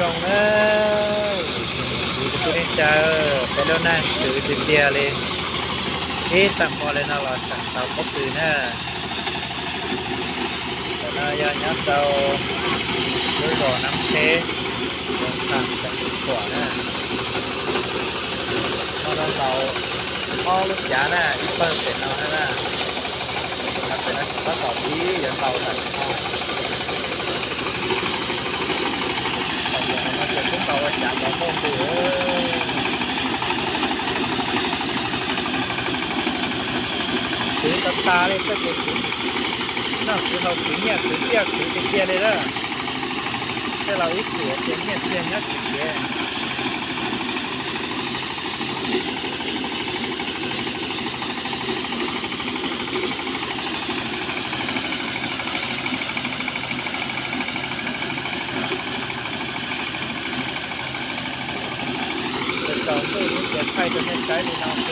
Zoo na, kuv tus tub neej tsa, peb lub neej twv tiag tiag li, ib tag hmo li no los tseem tau pob kws na. Ntawm no yog nyob rau lub zos Nab Qheb, xeev Khuam na. Hmo no ntaus ob lub cav na, ib pawg pem no na. Pem no tseem tab tom pib yuav ntaus ntawm no. Tam sim no ces twb ntaus ua cav ntaus ntuj ntws. Khwv tas tas li, txoj kev khwv, noj khwv haus khwv nyiaj khwv txiaj khwv tiag tiag li lawm. Tej laus ib txwm tias nyiaj txiag nyob tsis kev. Tsaus ntuj lub ces thaij rau nej saib li no.